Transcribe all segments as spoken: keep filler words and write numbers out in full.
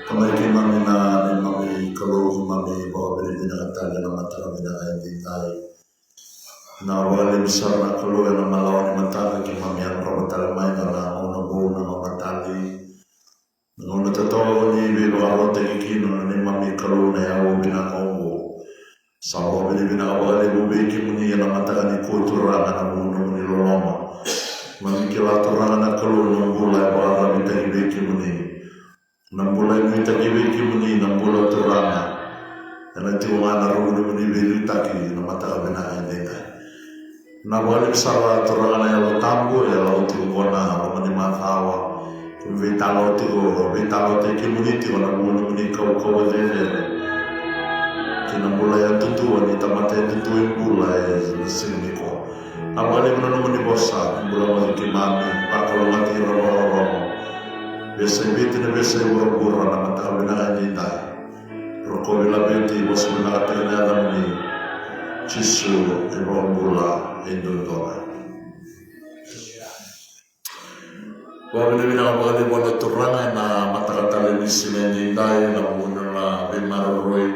Tamai keimami, na neimami Kalou, keimami vakavinavinaka tale ena mataka vinaka edaidai. Na vakalevu sara na Kalou ena malawa ni mataka keimami yadrova tale mai na gauna vou, na gauna tale, na gauna totoka o ni veivakarautaki kina, na neimami Kalou, na yau vinaka oqo. Sa vakavinavinaka vakalevu vei kemuni ena mataka nikua, Turaga, na vuku ni nomuni loloma. Keimami kila, Turaga na Kalou, na bula e vakararavitaki vei kemuni. Na bula e nuitaki vei kemuni na bula, Turaga. Ena tiko ga na ruku ni nomuni veinuitaki na mataka vinaka edaidai. Na vakalevu sara, Turaga, na Yalo Tabu e lako tiko qo ena loma ni macawa. Kemuni veitalanoa tiko, veitalanoataki kemuni tiko ena vuku ni nomuni kaukauwa cecere ki na bula yadudua ni tamata yadudua e bula ena siga nikua. Na vakalevu na nomuni vosa, bula vata kei keimami, vakalougatataki ira vakarorogo. Veiyasai Viti, na veiyasai vuravura, na mataka vinaka edaidai. Rokovi, laveti, vosa vinaka tiko na yacamuni, Jisu, na iVakabula e duadua ga. Vakavinavinaka vakalevu vua na Turaga ena mataka tale ni siga edaidai, ena vuku ni nona veimaroroi,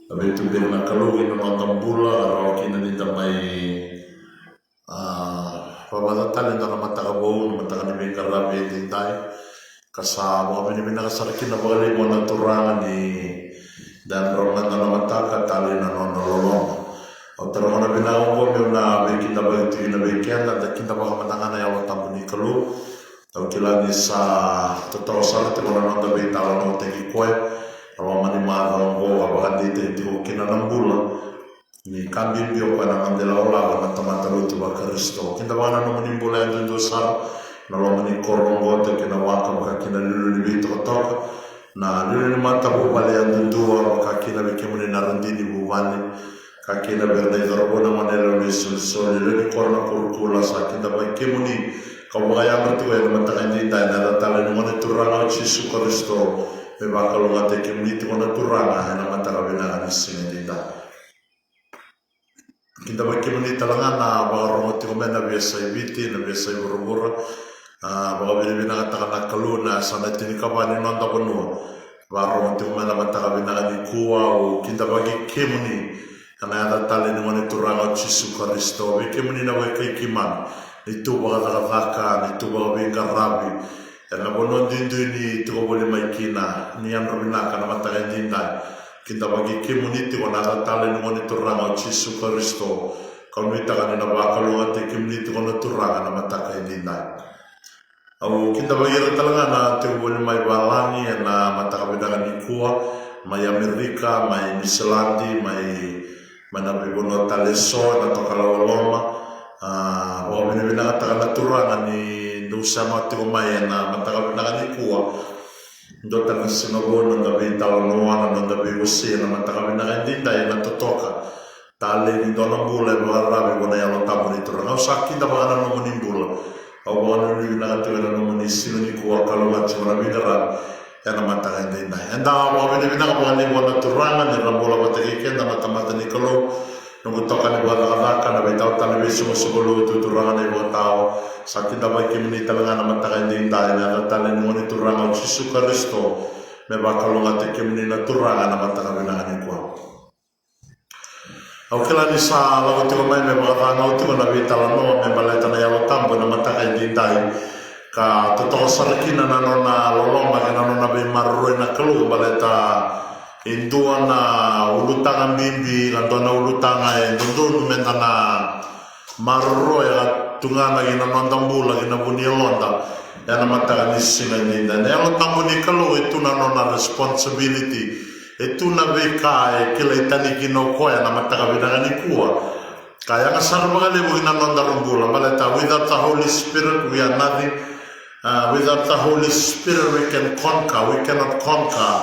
na veituberi na Kalou ki na noda bula, ka rawa kina ni da mai, a, vavaca tale e dua na mataka vou, na mataka ni veiqaravi edaidai. Ka sa vakavinavinaka sara kina vakalevu vua na Turaga ni da yadrava mada na mataka tale ena nona loloma. Au taura na gauna vinaka oqo meu na veikidavaki tiko kina vei keda, da kidavaka mada ga na Yalo Tabu ni Kalou. Au kila ni sa totoka sara tiko na noda veitalanoataki koya ena loma ni macawa oqo, ka vakadeitaki tiko kina na bula ni ka bibi o koya na noda ilakolako na tamata lotu vaKarisito. Kidavaka na nomuni bula yadudua sara ena loma ni koro oqo, tiko kina waka, vaka kina liuliu ni veitokatoka, na liuliu ni matavuvale yadudua, vaka kina vei kemuni na radini vuvale, ka kina vei ira na icauravou, na goneyalewa, na isolisoli, lewe ni koro, na kurukula. Sa kidavaki kemuni ka vakayadra tiko ena mataka edaidai ena yaca talei ni Gone Turaga o Jisu Karisito. Me vakalougatataki kemuni tiko na Turaga ena mataka vinaka ni siga edaidai. Kidavaki kemuni tale ga na vakarorogo tiko mai na veiyasai Viti, na veiyasai vuravura. A, vakavinavinakataka na Kalou na yasana tinikava ni noda vanua. Vakarorogo tiko mai na mataka vinaka nikua, au kidavaki kemuni ena yaca talei ni Gone Turaga o Jisu Karisito. Vei kemuni na wekai keimami, ni tu vakacakacaka, ni tu vakaveiqaravi ena vanua duidui ni tiko voli mai kina, ni yadra vinaka na mataka edaidai. Kidavaki kemuni tiko ena yaca talei ni Gone Turaga o Jisu Karisito. Kau nuitaka ni na vakalougatataki kemuni tiko na Turaga ena mataka edaidai. Au kidavaki ira tale ga na tiko voli mai valagi ena mataka vinaka nikua, mai Amerika, mai Niusiladi, mai, mai na veivanua tale eso, na Tokalau e Loma. A, vakavinavinakataka na Turaga ni dou sema tiko mai ena mataka vinaka nikua. Dua tale na siga vou na noda veitalanoa, na noda veiwasei ena mataka vinaka edaidai ena totoka talei ni dua na bula e vakararavi vua na Yalo Tabu ni Turaga. Au sa kidavaka na nomuni bula. Au vakanuinui vinaka tiko ena nomuni siga nikua, kalougata tiko na veiqaravi ena mataka edaidai. Eda vakavinavinaka vakalevu vua na Turaga ni ra bula vata kei keda na tamata ni Kalou. Noqu itokani vakacakacaka, na veitawa tale ni veisoqosoqo lotu, turaga na ivakatawa. Sa kidavaki kemuni tale ga na mataka edaidai ena yaca talei ni Gone Turaga o Jisu Karisito. Me vakalougatataki kemuni na Turaga ena mataka vinaka nikua. Au kila ni sa lako tiko mai me vakacagau tiko na veitalanoa me baleta na Yalo Tabu ena mataka edaidai. Ka totoka sara kina na nona loloma kei na nona veimaroroi na Kalou baleta e dua na ulutaga bibi, ka dua na ulutaga e dodonu meda na maroroya ka tugana ki na noda bula, ki na vu ni yaloda ena mataka ni siga edaidai. Na Yalo Tabu ni Kalou e tu na nona responsibility. E tu na veika e kilai tani kina o koya ena mataka vinaka nikua. Ka yaga sara vakalevu ki na nodaru bula, baleta without the Holy Spirit we are nothing. Uh, without the Holy Spirit we can conquer, we cannot conquer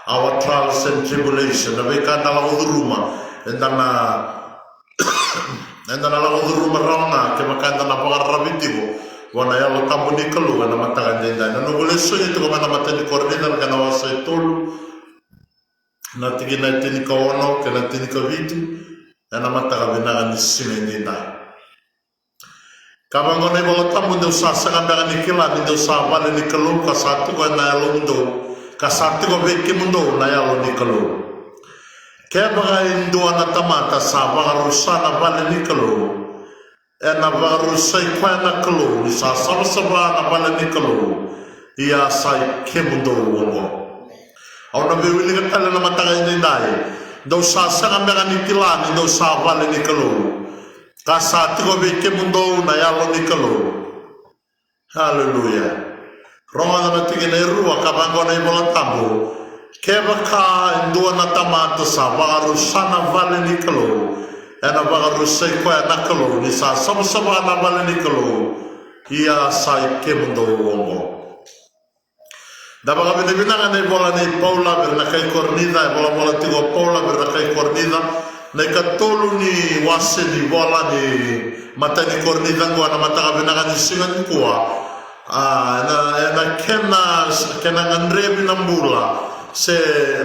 our trials and tribulation. Na veika eda lako curuma, eda na, eda na lako curuma rawa ga kevaka eda na vakararavi tiko vua na Yalo Tabu ni Kalou ena mataka edaidai. Na noqu lesoni tiko mai na imatai ni Korinica, na kena wase e tolu, na tikina e tinikaono kei na tinikavitu ena mataka vinaka ni siga edaidai. Ka vaqo na iVola Tabu: Dou sa sega beka ni kila ni dou sa vale ni Kalou, ka sa tiko ena yalomudou, ka sa tiko vei kemudou na Yalo ni Kalou? Kevaka e dua na tamata sa vakarusa na vale ni Kalou, ena vakarusai koya na Kalou, ni sa savasava na vale ni Kalou, ia sa i kemudou oqo. Au na veiwilika tale na mataka edaidai: Dou sa sega beka ni kila ni dou sa vale ni Kalou, ka sa tiko vei kemudou na Yalo ni Kalou? Aleluya. Rogoca na tikina e rua, ka vaqo na iVola Tabu. Kevaka e dua na tamata sa vakarusa na vale ni Kalou, ena vakarusai koya na Kalou ni sa savasava na vale ni Kalou, ia sa i kemudou oqo. Da vakavinavinaka na ivola nei Paula vei ira na kai Korinica, e volavola tiko o Paula vei ira na kai Korinica, na ikatolu ni wase ni vola ni matai ni Korinica oqo, ena mataka vinaka ni siga nikua. A, ena, ena kena, kena gadrevi na bula, se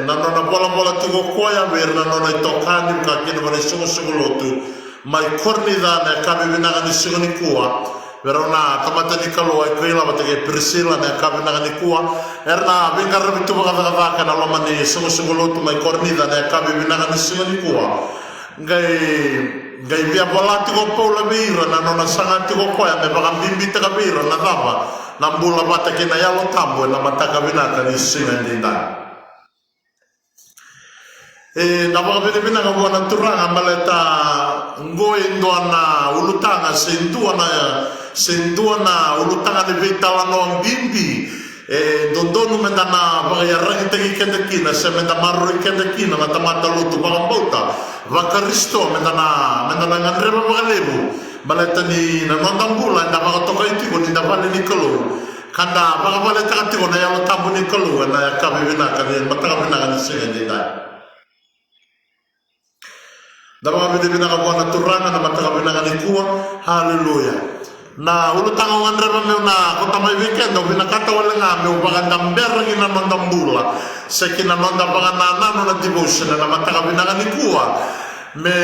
na nona volavola tiko o koya vei ira na nona itokani, ka kina vaka na isoqosoqo lotu mai Korinica, na yakavi vinaka ni siga nikua. Vei rau na tamata ni Kalou, o Akuila vata kei Pirisila, na yakavi vinaka nikua. Era na veiqaravi tu vakacakacaka ena loma ni soqosoqo lotu mai Korinica, na yakavi vinaka ni siga nikua. Qai, qai via vola tiko o Paula vei ira na nona saga tiko o koya me vakabibitaka vei ira na cava na bula vata kei na Yalo Tabu ena mataka vinaka ni siga edaidai. E, na vakavinavinaka vua na Turaga baleta qo e dua na ulutaga, se dua na, se dua na ulutaga ni veitalanoa bibi. E dodonu meda na vakaiyaragitaki keda kina, se meda maroroi keda kina na tamata lotu vakabauta vaKarisito, meda na, meda na gadreva vakalevu. Baleta ni na noda bula eda vakatokai tiko ni da vale ni Kalou. Ka da vakavaletaka tiko na Yalo Tabu ni Kalou ena yakavi vinaka ni mataka vinaka ni siga edaidai. Da vakavinavinaka vua na Turaga na mataka vinaka nikua. Haleluya. Na ulutaga au gadreva meu na kauta mai vei keda, au vinakata wale ga meu vakadabera ki na noda bula, se ki na noda vakanananu na devotion ena mataka vinaka nikua. Me,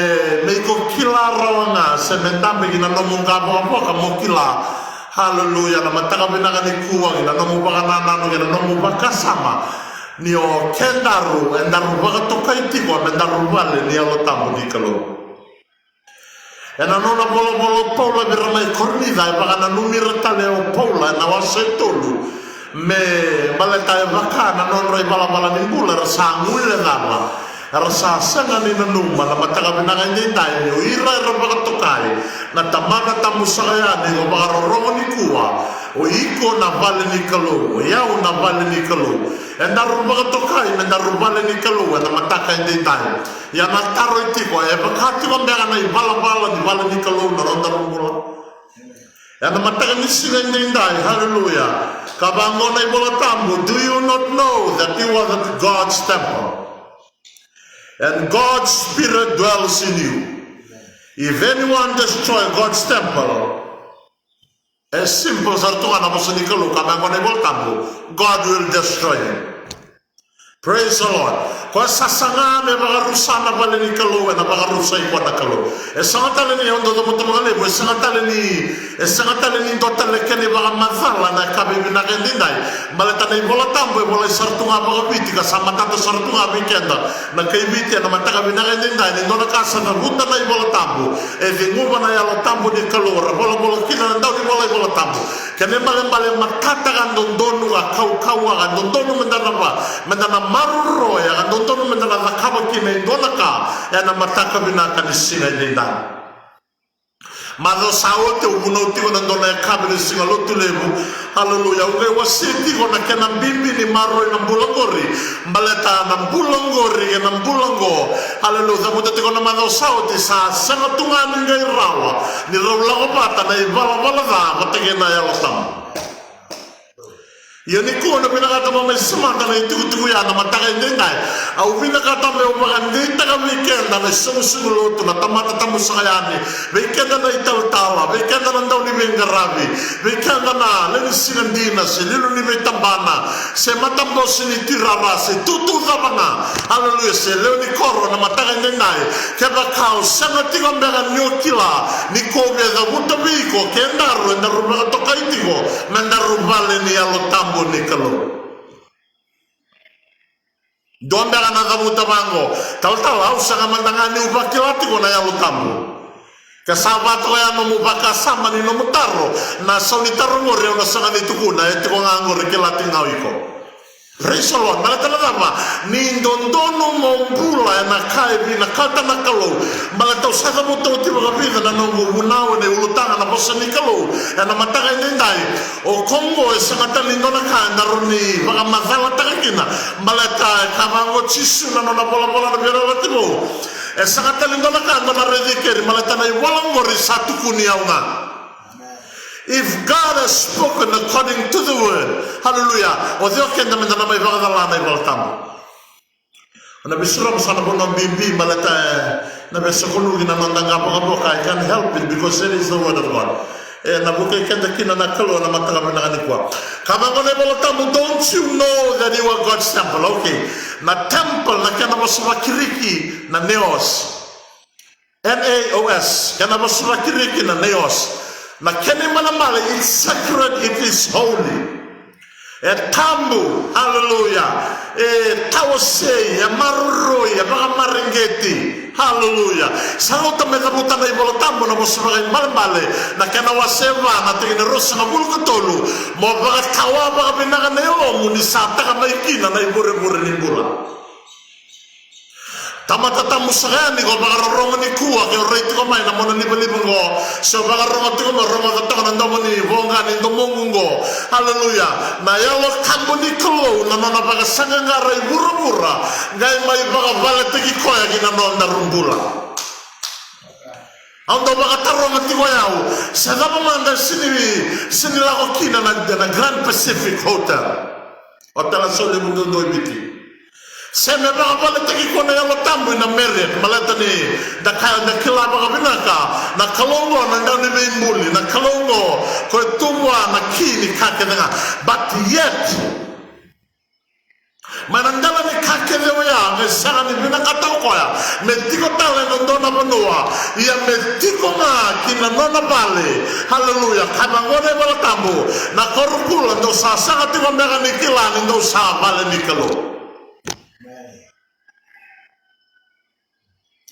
me iko kila rawa ga, se me dabe ki na nomu qavokavoka mo kila. Haleluya, na mataka vinaka nikua, ki na nomu vakanananu, ki na nomu vakasama. Ni o kedaru, edaru vakatokai tiko me daru vale ni Yalo Tabu ni Kalou. Ena nona volavola o Paula vei ira mai Korinica, e vakananumi ira tale o Paula ena wase tolu. Me baleta e vaka na nodra ivalavala ni bula era sa guilecava. Era sa sega ni nanuma na mataka vinaka edaidai ni o ira era vakatokai na tamata tabu saka yani, o vakarorogo nikua. O iko na vale ni Kalou, o yau na vale ni Kalou. Edaru vakatokai me daru vale ni Kalou ena mataka edaidai. Ia na taro e tiko, e vaka tiko beka na ivalavala ni vale ni Kalou na nodaru bula? Ena mataka ni siga edaidai, haleluya. Ka vaqo na iVola Tabu, do you not know that you are the God's temple? And God's Spirit dwells in you. If anyone destroy God's temple, e simple sara tu ga na vosa ni Kalou, ka vaqo na iVola Tabu, God will destroy him. Praise the Lord. Ko e sa saga me vakarusa na vale ni Kalou, ena vakarusai koya na Kalou. E sega tale ni o dou cavuta vakalevu, e sega tale ni, e sega tale ni dua tale kena ivakamacala na yakavi vinaka edaidai. Baleta na iVola Tabu e volai sara tu ga vakaviti, ka sa matata sara tu ga vei keda na kai Viti ena mataka vinaka edaidai, ni dua na ka sa cavuta na iVola Tabu, e ceguva na Yalo Tabu ni Kalou, ra volavola kina na dau ni vola iVola Tabu. Kena ibalebale matata ka dodonu, ka kaukauwa, ka dodonu meda na va, meda na maroroya, ka dodonu meda na cakava kina e dua na ka ena mataka vinaka ni siga edaidai. Macawa sa oti au vunau tiko na dua na yakavi ni siga Lotulevu. Haleluya. Au qai wasea tiko na kena bibi ni maroroi na bula qori. Baleta na bula qori, ena bula qo. Haleluya. Cavuta tiko na macawa sa oti, sa sega tu ga ni qai rawa ni rau lako vata na ivalavala ca vata kei na Yalo Tabu. Ia nikua au na vinakata meu mai semata na itukutuku ya na mataka edaidai. Au vinakata meu vakadeitaka vei keda na isoqosoqo lotu, na tamata tabu saka yani, vei keda na italatala, vei keda na dau ni veiqaravi, vei keda na lewe ni siga dina, se lewe ni veitabana, se matabose ni tirara, se tutu cava ga. Haleluya, se lewe ni koro na mataka edaidai. Kevaka o sega tiko beka ni o kila ni ko via cavuta vei iko, kedaru, edaru vakatokai tiko me daru vale ni Yalo Tabu ni Kalou. Dua beka na cavuta vaqo, talatala, au sega mada ga niu vakila tiko na Yalo Tabu. Ke sa vaka toka ya nomu vakasama ni nomu taro, na sau ni taro qori au na sega ni tukuna, e tiko ga qori, kila tiko ga o iko. Praise the Lord. Baleta na cava? Ni dodonu mo bula ena ka e vinakata na Kalou. Baleta au sa cavuta oti vakavica na noqu vunau ena ulutaga na vosa ni Kalou ena mataka edaidai. O koya oqo e sega tale ni dua na ka eda rawa ni vakamacalataka kina. Baleta e kaya vaqo o Jisu na nona volavola na Veiyalayalati Vou. E sega tale ni dua na ka eda na raici keri, baleta na ivola oqori sa tukuni au ga. If God has spoken according to the word, hallelujah, o cei o keda meda na mai vakacala na iVola Tabu? Na veisuroma sa na vanua bibi, baleta e na veisokonuki na noda qavokavoka. I can't help it because that is the word of God. E na vukei keda kina na Kalou na mataka vinaka nikua. Kaya vaqo na iVola Tabu, don't you know that you are God's temple? Okay. Na temple na kena vosa vaKiriki na naos. N A O S, kena vosa vaKiriki na naos. Na kena ibalebale, it's sacred, it is holy. E tabu, hallelujah. E tawasei, e maroroi, e vakamareqeti, hallelujah. Sa rauta me cavuta na iVola Tabu na vosa vakaibalebale, na kena wase va, na tikina e ruasagavulu ka tolu. Mo vakatawa vakavinaka na yalomu ni sa taka mai kina na ivurevure ni bula. Tamata tabu saka yani, ko vakarorogo nikua, ke o rai tiko mai na monalivaliva oqo, se o vakarorogo tiko mai, rogoca toka na domo ni voqa ni domoqu oqo. Haleluya. Na Yalo Tabu ni Kalou, na nona vakasaqaqara i vuravura, qai mai vakavaletaki koya ki na nodaru bula. Au dau vakataroga tiko o yau, se cava mada e sini, sini lako kina na, na Grand Pacific Hotel. Hotel sa levu duadua e Viti. Se me vakavaletaki iko na Yalo Tabu ina Marriott, baleta ni da kaya da kila vakavinaka na Kalou oqo na Dauniveibuli, na Kalou oqo ko e tu vua na ki ni ka kece ga. But yet, mai na dela ni ka kece oya, me sega ni vinakata o koya me tiko tale ena dua na vanua, ia me tiko ga ki na nona vale. Haleluya. Kaya vaqo na iVola Tabu, na korokula, dou sa sega tiko beka ni kila ni dou sa vale ni Kalou?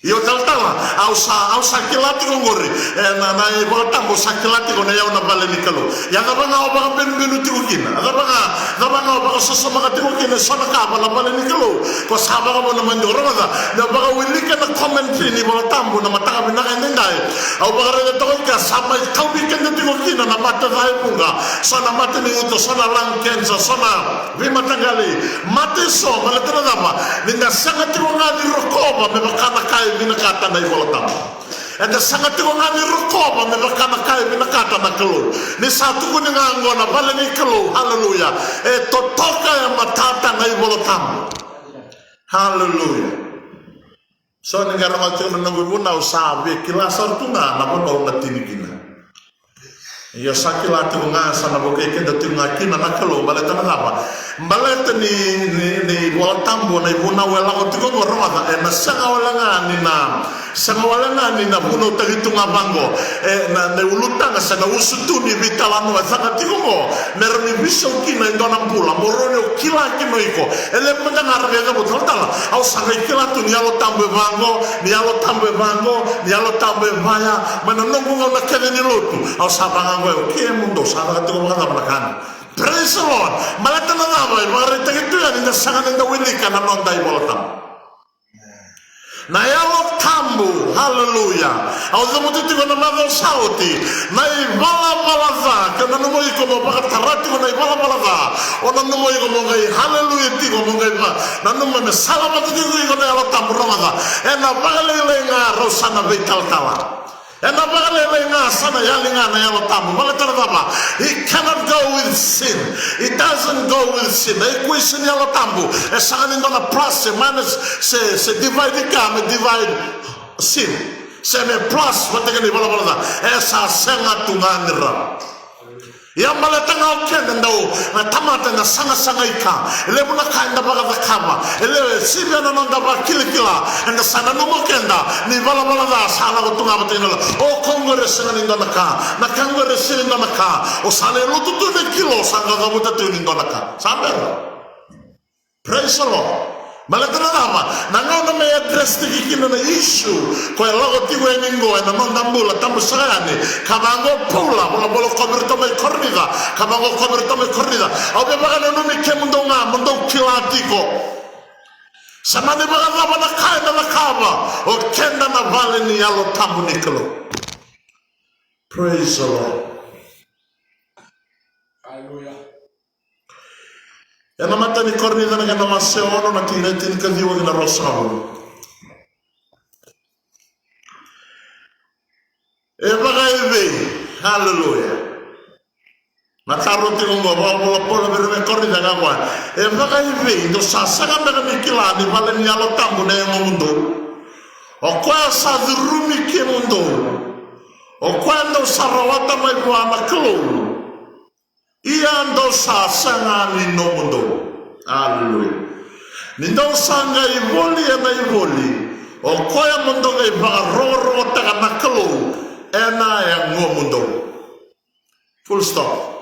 Io talatala, au sa, au sa kila tiko oqori, e, na, na iVola Tabu, au sa kila tiko ni o yau na vale ni Kalou. Ia cava ga o vakabenubenu tiko kina, cava ga, cava ga o vakasosomitaka tiko kina eso na ka vale, vale ni Kalou. Ko sa vakavuna mai, dou rogoca, ni o vakawilika na commentary ni iVola Tabu na mataka vinaka edaidai. Au vakaraica toka i ke, sa mai tauvi keda tiko kina na mate ca e vuqa, so na mate ni uto, so na lung cancer, so na veimataqali mate eso, baleta na cava? Ni da sega tiko ga ni rokova me vaka na ka e vinakata na iVola Tabu. Eda sega tiko ga ni rokova me vaka na ka e vinakata na Kalou. Ni sa tukuni ga oqo na vale ni Kalou, haleluya, e totoka, e matata na iVola Tabu. Haleluya. So ni qai rogoca tiko na noqu ivunau, sa via kila sara tu ga na vanua au na tini kina. Io, sa kila tiko ga, sa na vukei keda tiko ga kina na Kalou, baleta na cava? Baleta ni, ni, ni iVola Tabu, na ivunau e lako tiko oqo, rogoca, ena sega wale ga ni na, sega wale ga ni na vunautaki tu ga vaqo. E, na, na ulutaga se na usutu ni veitalanoa e caka tiko oqo, me rawa ni veisau kina e dua na bula, mo rawa ni o kila kina o iko. E levu mada ga era via cavuta, talatala, au sa qai kila tu ni Yalo Tabu e vaqo, ni Yalo Tabu e vaqo, ni Yalo Tabu e vaya, mai na noqu gauna kece ni lotu, au sa vaqo, e, o kemudou sa caka tiko vakacava na ka? Praise the Lord. Baleta na cava? E vakaraitaki tu yani ni da sega ni da wilika na noda iVola Tabu. Na Yalo Tabu, haleluya. Au cavuta tiko na macawa sa oti, na ivalavala ca, ke o nanuma o iko mo vakatara tiko na ivalavala ca, o nanuma o iko mo qai haleluya tiko, mo qai va, nanuma me salavata tiko o iko na Yalo Tabu, rogoca. Ena vakalailai ga rau sa na veitalatala. Ena vakalailai ga, sa na yali ga na Yalo Tabu. Baleta na cava? He cannot go with sin. He doesn't go with sin. Na equation ni Yalo Tabu e sega ni dua na plus, se minus, se, se divide ka me divide sin, se me plus vata kei na ivalavala ca. E sa sega tu ga ni rawa. Ia baleta ga o keda dau na tamata eda sagasaga i ka, e levu na ka eda vakacakava, e levu, e sivia na noda vakilakila, eda sa nanuma o keda ni valavala ca sa lako tu ga vata kei na Yalo. O koya qori e sega ni dua na ka, na ka qori e sega ni dua na ka. O sa lai lotu tu na kilo, sa qai cavuta tu ni dua na ka. Sa bera. Praise the Lord. Baleta na cava? Na gauna me address-taki kina na issue ko e lako tiko yani qo ena noda bula tabu saka yani. Ka vaqo o Paula, volavola ko vei iratou mai Korinica, ka vaqo ko vei iratou mai Korinica: Au via vakananumi kemudou ga mo dou kila tiko, sa mani vakacava na ka eda cakava, o keda na vale ni Yalo Tabu ni Kalou. Praise the Lord. Hallelujah. Ena imatai ni Korinica na kena wase ono, na tikina e tinikaciwa ki na ruasagavulu. E vakaevei? Haleluya. Na taro tiko qo, volavola o Paula vei ira mai Korinica, kaya o koya: E vakaevei, dou sa sega beka ni kila ni vale ni Yalo Tabu na yagomudou, o koya sa curumi kemudou, o koya dou sa rawata mai vua na Kalou, ia dou sa sega ni nomudou? Aleluya. Ni dou sa qai voli ena ivoli, o koya mo dou qai vakarokorokotaka na Kalou ena yagomudou. Full stop.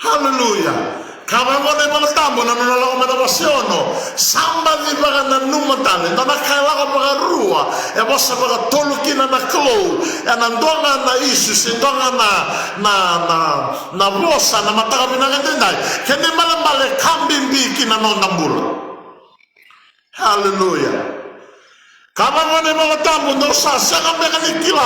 Haleluya. Ka vaqo na iVola Tabu, na nona lako mai na wase ono, sa baci vakananuma tale. Dua na ka e lako vakarua, e vosa vakatolu kina na Kalou ena dua ga na issue se dua ga na, na, na, na vosa na mataka vinaka edaidai. Kena ibalebale ka bibi ki na noda bula. Haleluya. Ka vaqo na iVola Tabu: Dou sa sega beka ni kila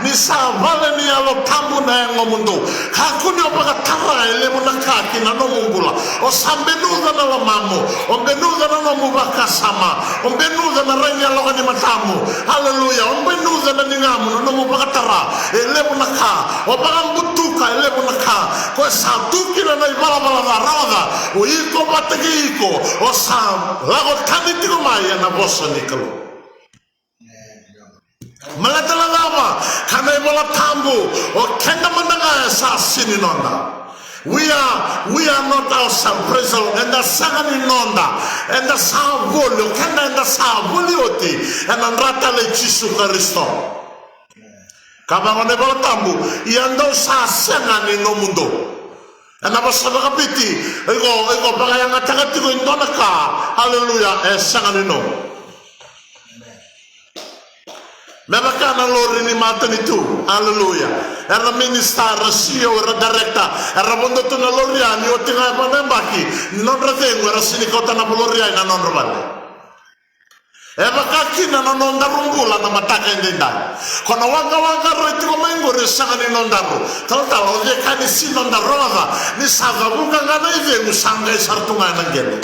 ni sa vale ni Yalo Tabu na yagomudou? Kakua ni o vakatara e levu na ka ki na nomu bula. O sa benuca na lomamu, o benuca na nomu vakasama, o benuca na rai ni yaloka ni matamu. Haleluya. O benuca na ligamu, na nomu vakatara e levu na ka, o vakabutuka e levu na ka. Ko e sa tu kina na ivalavala ca, rawa ca, o iko vata kei iko, o sa lako tani tiko mai ena vosa ni Kalou. Baleta na cava? Kaya na iVola Tabu, o keda mada ga e sa sega ni noda. We are, we are not ourselves. Praise the Lord. Eda sega ni noda. Eda sa voli, o keda eda sa voli oti ena dra talei Jisu Karisito. Ka vaqo na iVola Tabu: Ia dou sa sega ni nomudou. Ena vosa vakaviti, iko, iko vakayagataka tiko e dua na ka. Aleluya. E sega ni nomu. Me vaka na lori ni matanitu. Aleluya. Era minister, era C E O, era director, era vodo tu na lori ya, ni oti ga e va na yabaki, ni nodra cegu era sega ni kauta na lori ya ina nodra vale. E vaka kina na nodaru bula na mataka edaidai. Ko na waqawaqa rui tiko mai qori e sega ni nodaru. Talatala, o cei ka ni sega ni nodaru? Rawa ca, ni sa cavuka ga na icegu, sa qai sara tu ga ena qele.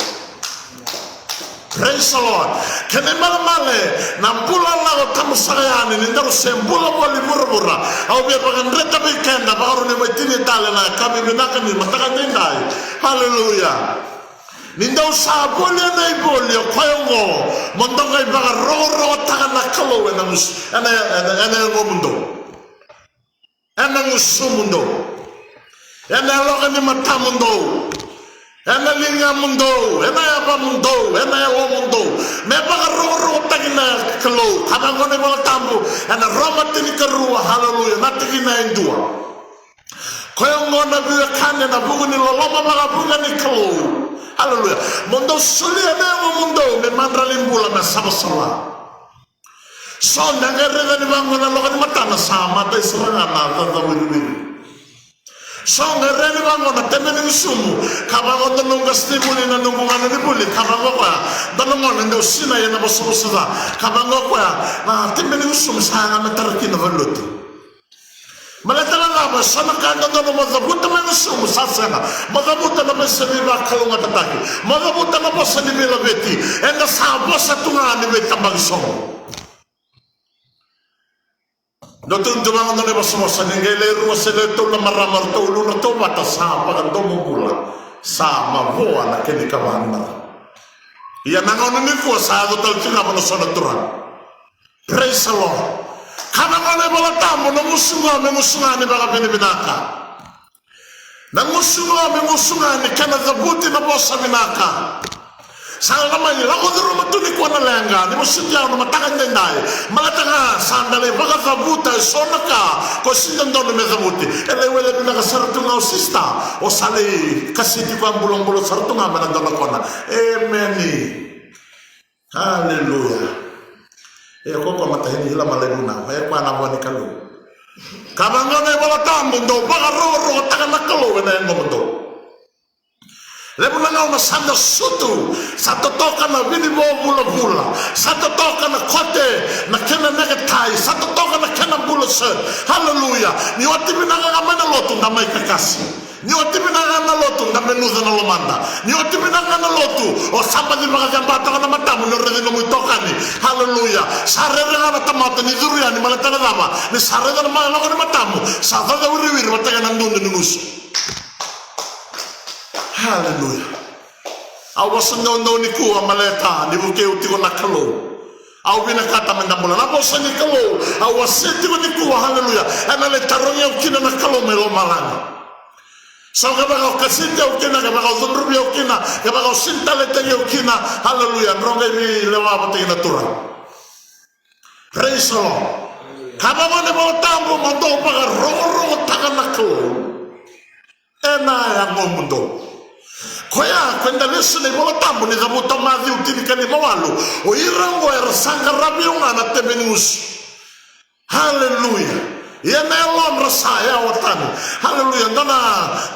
Praise the Lord. Kena ibalebale, na bula lako tabu saka yani, ni daru se bula voli vuravura. Au via vakadreta vei keda, vakarau ni mai tini tale na yakavi vinaka ni mataka edaidai. Haleluya. Ni dou sa voli ena ivoli, o koya oqo mo dou qai vakarokorokotaka na Kalou ena gus-, ena, ena, ena yagomudou, ena gusumudou, ena yaloka ni matamudou, ena ligamudou, ena yavamudou, ena yalomudou. Me vakarokorokotaki na Kalou. Ka vaqo na iVola Tabu ena Roma tinikarua, haleluya, na tikina e dua: Koya oqo na veiwekani, ena vuku ni loloma vakavuqa ni Kalou. Aleluya. Mo dou solia na yagomudou me madrali bula, me savasava. So da qai raica ni vaqo na yaloka ni matana sa matai sara ga na cacawiriwiri. So qai raica ni vaqo na tebe ni gusumu. Ka vaqo dua noqu qasenivuli, na noqu gauna ni vuli. Ka vaqo koya, dua na gauna dau sinai ena vosavosa ca. Ka vaqo koya, na tebe ni gusumu sa yaga me tara kina valenilotu. Baleta na cava? So na ka e dodonu mo cavuta mai na sumu, sa sega. Mo cavuta na vosa ni veivakalougatataki, mo cavuta na vosa ni veilaveti. Eda sa vosa tu ga ni veitabaki sobu. Dou tukuna tu vaqo na ivosavosa ni qai lai rua se lai tolu na marama, ratou ulu, ratou vata, sa vakadomobula, sa mavoa na kena ikava ni marama. Ia na gauna nikua sa yaco tale tiko ga vua na so na turaga. Praise the Lord. Ka vaqo na iVola Tabu, na gusu qo me gusu ga ni vakavinavinaka. Na gusu qo me gusu ga ni kena cavuti na vosa vinaka. Sa na mai lako curuma tu nikua na leqa ni masuti au na mataka edaidai. Baleta ga sa da lai vakacavuta e so na ka ko sega ni dodonu me cavuti. E lai wele vinaka sara tu ga o sista, o sa lai kaseti vakabulabula sara tu ga mai na dua na kona. Emeni. Haleluya. E koko mata ini ila malai vunau, e koya na vua ni Kalou. Ka vaqo na iVola Tabu, dou vakarokorokotaka na Kalou ena yagomudou. Levu na gauna sa da sutu, sa totoka na vinivo vulavula, sa totoka na kote, na kena neketai, sa totoka na kena bula shirt. Haleluya. Ni oti vinaka ga mai na lotu, da mai kakasi. Ni oti vinaka ga na lotu, da menuca na lomada. Ni oti vinaka ga na lotu, o sa baci vakacaba toka na matamu ni o raici nomu itokani. Haleluya. Sa rere ga na tamata ni curu yani, baleta na cava? Ni sa raica na maloko ni matamu, sa cacawiriwiri vata kei na dudu ni gusu. Haleluya. Au vosa doudou nikua baleta ni vukei au tiko na Kalou. Au vinakata me da bula. Na vosa ni Kalou au wasea tiko nikua, haleluya, ena lai tarogi au kina na Kalou mai lomalagi. So kevaka o kasiti au kina, kevaka o cudruvi au kina, kevaka o sega ni taleitaki au kina, haleluya, drau qai veilewa vata kei na Turaga. Praise the Lord. Ka vaqo na iVola Tabu, mo dou vakarokorokotaka na Kalou ena yagomudou. Koya ko eda lesu na iVola Tabu ni Cavuta, Maciu tinikalima walu. O ira oqo era sa qaravi au ga na tebe ni gusu. Haleluya. Ia na yalodra sa yawa tani. Haleluya. Dua na,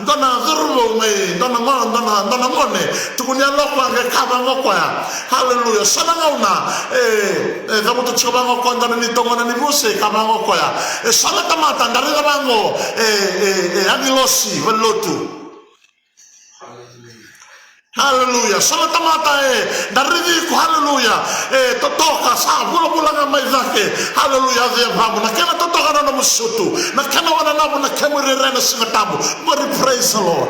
dua na cauravou mai, dua na gone, dua na, dua na gone. Tukuni yalo koya qai kaya vaqo o koya. Haleluya. So na gauna e, e cavuta tiko vaqo o koya, dua na neitou gone ni vosa, e kaya vaqo o koya. E so na tamata da raica vaqo e, e, e agilosi valenilotu. Haleluya. So na tamata e da raici iko, haleluya, e totoka, sa vulavula ga mai cake. Haleluya. Yaco i yavamu na kena totoka na nomu sutu, na kena wananavu na kemu irairai ena Siga Tabu. Qori, praise the Lord.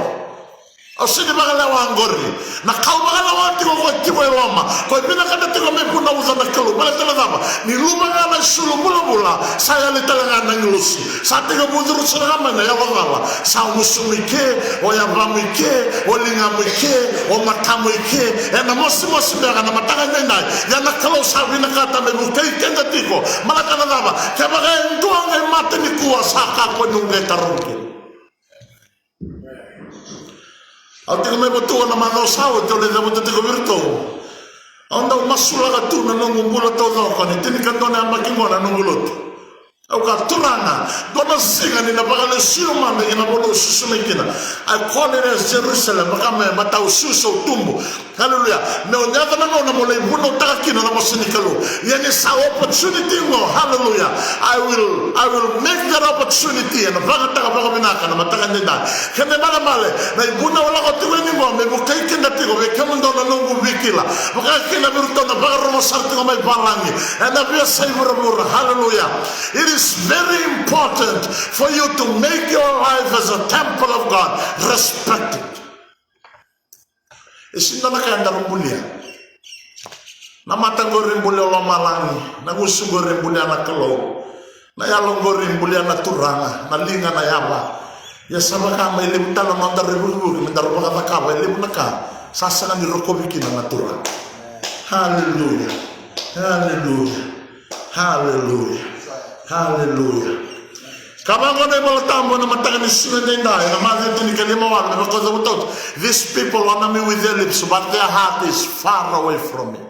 Au sega ni vakalewa qori. Na ka au vakalewa tiko, ko tiko e loma, ko vinakata tiko me vunauca na Kalou. Baleta na cava? Ni loma ga na isulu vulavula sa yali tale ga na agilosi. Sa tekivu curu sara ga mai na yalo cala. Sa o gusumu i ke, o yavamu i ke, o ligamu i ke, o matamu i ke. Ena mosimosi beka na mataka edaidai. Ia na Kalou sa vinakata me vukei keda tiko. Baleta na cava? Kevaka e dua qai mate nikua, sa kakua ni qai tarogi kina. Au tiko mai Vatua na macawa sa oti, au lai cavuta tiko vei iratou. Au dau masulaka tu na noqu bula taucoko ni tinikadua na yabaki qo na noqu lotu. Au kaya, Turaga, dua na siga ni na vakalesuya mada ki na vanua au susu mai kina. I call it as Jerusalem, vaka me matau susu au tubu. Haleluya. Meu yaco na gauna meu lai vunautaka kina na vosa ni Kalou. Ia ni sa opportunity qo, haleluya, I will, I will make that opportunity. Ena vakataka vakavinaka na mataka edaidai. Kena ibalebale, na ivunau au lako tiko yani qo me vukei keda tiko, vei kemudou na noqu veikila, vaka kina vei iratou na vakarogo sara tiko mai valagi ena veiyasai vuravura. Haleluya. It is very important for you to make your life as a temple of God respected. E sega ni dua na ka e daru bulia. Na mata qori e bulia o lomalagi, na gusu qori e bulia na Kalou, na yalo qori e bulia na Turaga, na liga, na yava. Ia sa vaka mai levu tale na nodaru ivukivuki me daru vakacakava e levu na ka sa sega ni rokovi kina na Turaga. Haleluya. Haleluya. Haleluya. Haleluya. Ka vaqo na iVola Tabu ena mataka ni siga edaidai, ena Maciu tinikalima walu, me vaka au cavuta oti. These people honor me with their lips, but their heart is far away from me.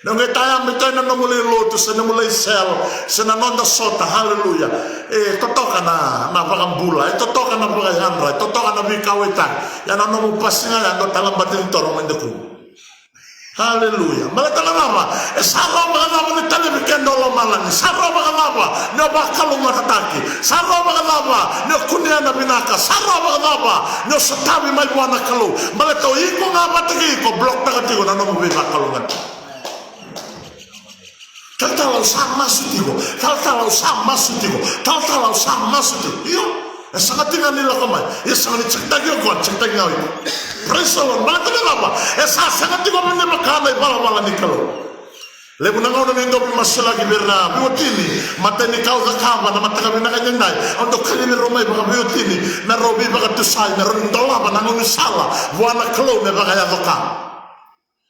Ni o qai taya me toka na nomu lai lotu, se nomu lai sel, se na noda sota, haleluya. E totoka na, na vakabula, e totoka na vakayadra, e totoka na veikauwaitaki. Ia na nomu pasiga ya, dua tale na bati ni toro mai dakuqu. Haleluya. Baleta na cava? E sa rawa vakacava ni talevi keda o lomalagi? Sa rawa vakacava ni o vakalougatataki? Sa rawa vakacava ni o kunea na vinaka? Sa rawa vakacava ni o sotavi mai vua na Kalou? Baleta o iko ga vata kei iko, block-taka tiko na nomu veivakalougatataki. Talatala, au sa masu tiko. Talatala, au sa masu tiko. Talatala, au sa masu tiko. Io. E sega tiko ga ni lako mai. E sega ni check-taki o koya, check-taki ga o iko. Praise the Lord. Baleta na cava? E sa sega tiko me vaka na ivalavala ni Kalou. Levu na gauna ni dau veimasulaki vei ira na veiwatini, matai ni ka au cakava na mataka vinaka edaidai, au dau kacivi rau mai vakaveiwatini me rau veivakatusai, me rau dolava na gaunisala vua na Kalou me vakayaco ka.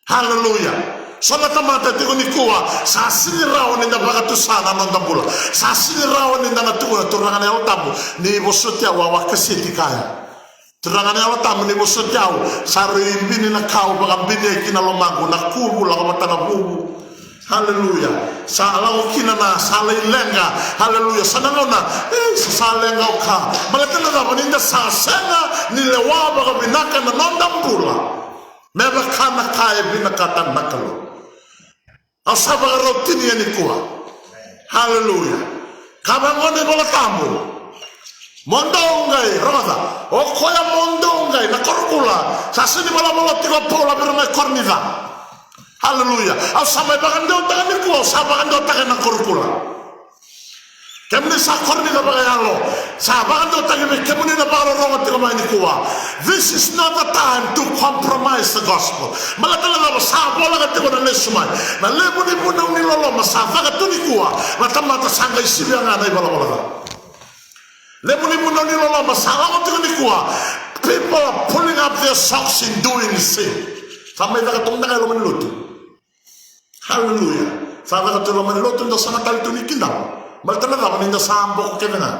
Haleluya. So na tamata tiko nikua sa sega ni rawa ni da vakatusa na noda bula. Sa sega ni rawa ni da na tukuna, Turaga na Yalo Tabu, ni vosoti au, au a kaseti kaya. Turaga na Yalo Tabu, ni vosoti au, sa rui bini na ka au vakabini kina lomaqu, na kuvu lako vata na vuvu. Haleluya. Sa lako kina na, sa lai leqa. Haleluya. Sa na gauna, e, sa, sa leqa o ka. Baleta na cava? Ni da sa sega ni lewa vakavinaka na noda bula me vaka na ka e vinakata na Kalou. Au sa vakarau tinia nikua. Haleluya. Ka vaqo na iVola Tabu. Mo dou qai, rogoca, o koya mo dou qai, na korokula. Sa sega ni valavala tiko o Paula vei ira mai Korinica. Haleluya. Au sa mai vakadewataka nikua, au sa vakadewataka na korokula. Kemuni sa Korinica vakayalo, sa vakadewataki vei kemuni na vakarorogo tiko mai nikua. This is not the time to compromise the gospel. Baleta na cava? Sa voleka tiko na lesu mai. Na levu ni vunau ni loloma sa caka tu nikua, na tamata sa qai sivia ga na ivalavala ca. Levu ni vunau ni loloma sa lako tiko nikua. People are pulling up their socks in doing sin. Sa mai caka tu ga e loma ni lotu. Haleluya. Sa caka tu e loma ni lotu, da sa na tali tu ni kidava. Baleta na cava? Ni da sa boko kece ga.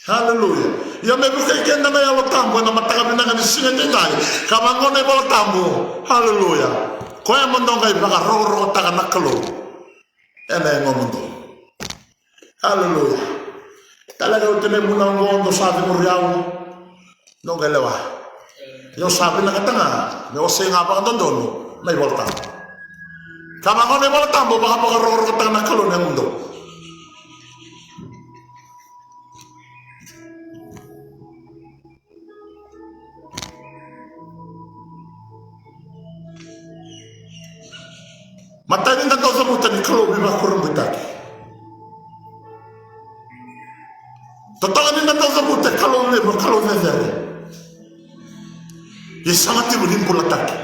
Haleluya. Ia me vukei keda na Yalo Tabu ena mataka vinaka ni siga edaidai. Ka vaqo na iVola Tabu. Haleluya. Koya mo dou qai vakarokorokotaka na Kalou ena yagomudou. Haleluya. Tale ga oti na ivunau oqo, dou sa cemuri au, dou qai lewa. Ia au sa vinakata ga meu wasea ga vakadodonu na iVola Tabu. Ka vaqo na iVola Tabu, vakavakarokorokotaka na Kalou na yagomudou. Matai ni da dau cavuta ni Kalou veivakurabuitaki. Totoka ni da dau cavuta e Kalou levu, Kalou cecere. Ia sa na tiko ni bulataki.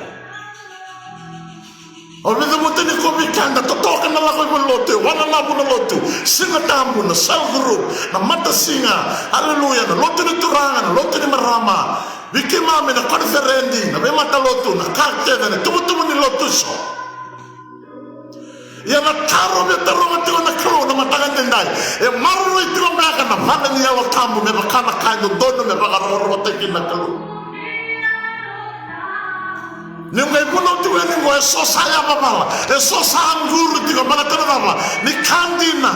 Au veicavuta ni ko vei keda, totoka na lako i valenilotu, e wananavu na lotu, Siga Tabu, na cell group, na matasiga, haleluya, na lotu ni turaga, na lotu ni marama, vei keimami na koniferedi, na veimatalotu, na ka kece, na tuvatuva ni lotu eso. Ia na taro me taroga tiko na Kalou na mataka edaidai, e maroroi tiko beka na vale ni Yalo Tabu me vaka na ka e dodonu me vakarokorokotaki na Kalou. Ni qai vunau tiko yani qo, eso sa yavavala, eso sa quru tiko, baleta na cava? Ni ka dina.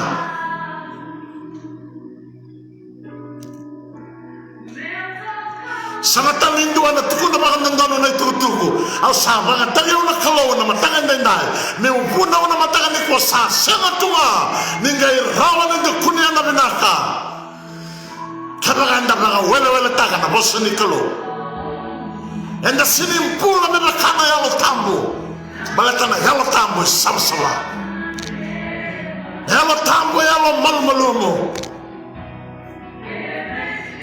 Sa na tani dua na tukuna vakadodonu na itukutuku. Au sa vakayagataki au na Kalou na mataka edaidai, meu vunau na mataka nikua, sa sega tu ga ni qai rawa ni da kunea na vinaka. Kevaka eda vakaweleweletaka na vosa ni Kalou, eda sega ni bula me vaka na Yalo Tabu. Baleta na Yalo Tabu e savasava. Na Yalo Tabu e yalo malumalumu.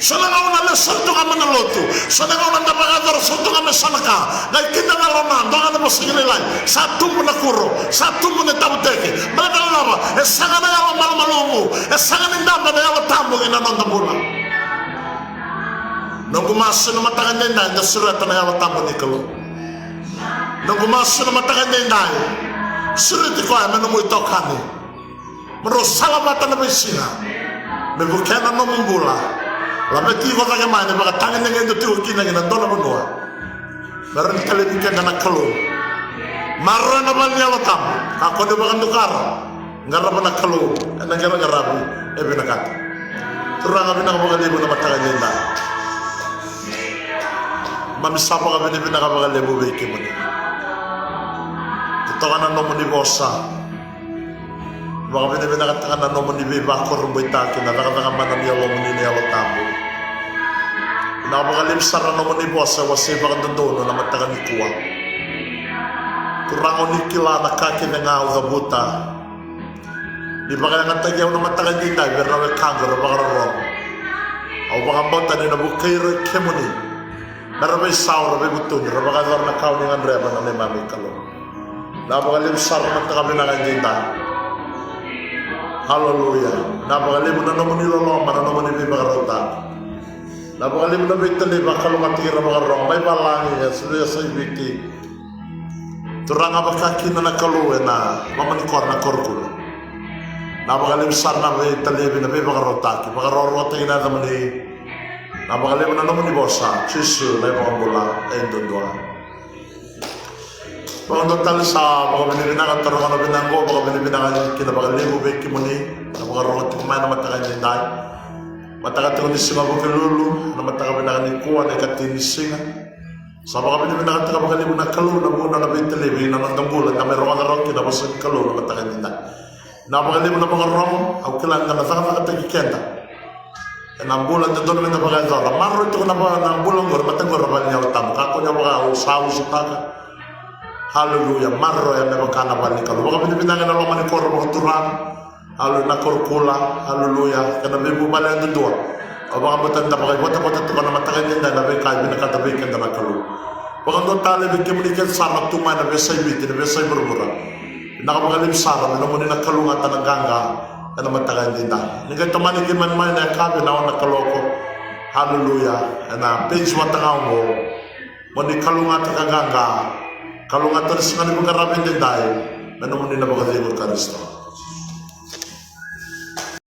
So na gauna lesu sara tu ga mai na lotu, so na gauna da vakayacora sara tu ga mai so na ka, qai kidacala o na, dua ga na vosa kilailai, sa tubu na kuro, sa tubu na tavuteke. Baleta na cava? E sega na yalo malumalumu, e sega ni daba na Yalo Tabu ki na noda bula. Noqu masu na mataka edaidai, da sureta na Yalo Tabu ni Kalou. Noqu masu na mataka edaidai, sureti koya me nomu itokani. Mo drau sala vata na veisiga me vukea na nomu bula. Laveti iko cake mai na ivakatagedegede o tiko kina ki na dua na vanua. Me rawa ni talevi keda na Kalou. Maroroya na vale ni Yalo Tabu. Kakua ni vakadukara. Qarava na Kalou ena qeraqaravi e vinakata. Turaga, vinaka vakalevu na mataka edaidai. Mami sa vakavinavinaka vakalevu vei kemuni. Totoka na nomuni vosa. Vakavinavinakataka na nomuni veivakurabuitaki, na cakacaka mana ni Yalomuni na Yalo Tabu. Vinaka vakalevu sara na nomuni vosa e wasei vakadodonu na mataka nikua. Turaga, o ni kila na ka kece ga au cavuta. Ni vakayagataki au na mataka edaidai vei ira na wekaqu era vakarorogo. Au vakabauta ni na vukei ira kemuni. Me ra veisau, ra veivutuni, ra vakayacora na ka o ni gadreva na neimami Kalou. Vinaka vakalevu sara na mataka vinaka edaidai. Haleluya. Vinaka vakalevu na nomuni loloma, na nomuni veivakarautaki. Vinaka vakalevu na veitalevi vakalougatataki ira vakarorogo mai valagi, e sa vei, e sa i Viti. Turaga, vaka kina na Kalou ena loma ni koro, na koro kula. Na vakalevu sara na veitalevi, na veivakarautaki, vakarokorokotaki na yacamuni. Na vakalevu na nomuni vosa, Jisu na iVakabula e duadua. Vakadua tale sa vakavinavinaka, taroga na vinaka oqo, vakavinavinaka kina vakalevu vei kemuni na vakarorogo tiko mai na mataka edaidai. Mataka tiko ni siga Vukelulu, na mataka vinaka nikua, na ikatini ni siga. Sa vakavinavinakataka vakalevu na Kalou na vuna na veitalevi, na noda bula, da mai rogoca rawa kina na vosa ni Kalou na mataka edaidai. Na vakalevu na vakarorogo, au kila ni da na cakacakataki keda ena bula dodonu meda vakayacora. Maroroi tiko na va-, na bula oqori, mataqu era vale ni Yalo Tabu. Kakua ni vaka au sa usutaka. Haleluya. Maroroya me vaka na vale ni Kalou. Vakavinavinaka ena loma ni koro vakaturaga. Haleluya, na koro kula. Haleluya. Kena veivuvale yadudua. Au vakabauta ni da vakaivotavota tiko na mataka edaidai ena veika e vinakata vei keda na Kalou. Vakadua tale vei kemuni kece sara na tu mai na veiyasai Viti, na veiyasai vuravura. Vinaka vakalevu sara me nomuni na kalougata na qaqa ena mataka edaidai. Ni qai tomani keimami mai na yakavi ena ono na kaloko. Haleluya. Ena page vata ga oqo. Mo ni kalougata ka qaqa. Kalougata na siga ni veiqaravi edaidai. Me nomuni na vakacegu i Karisito.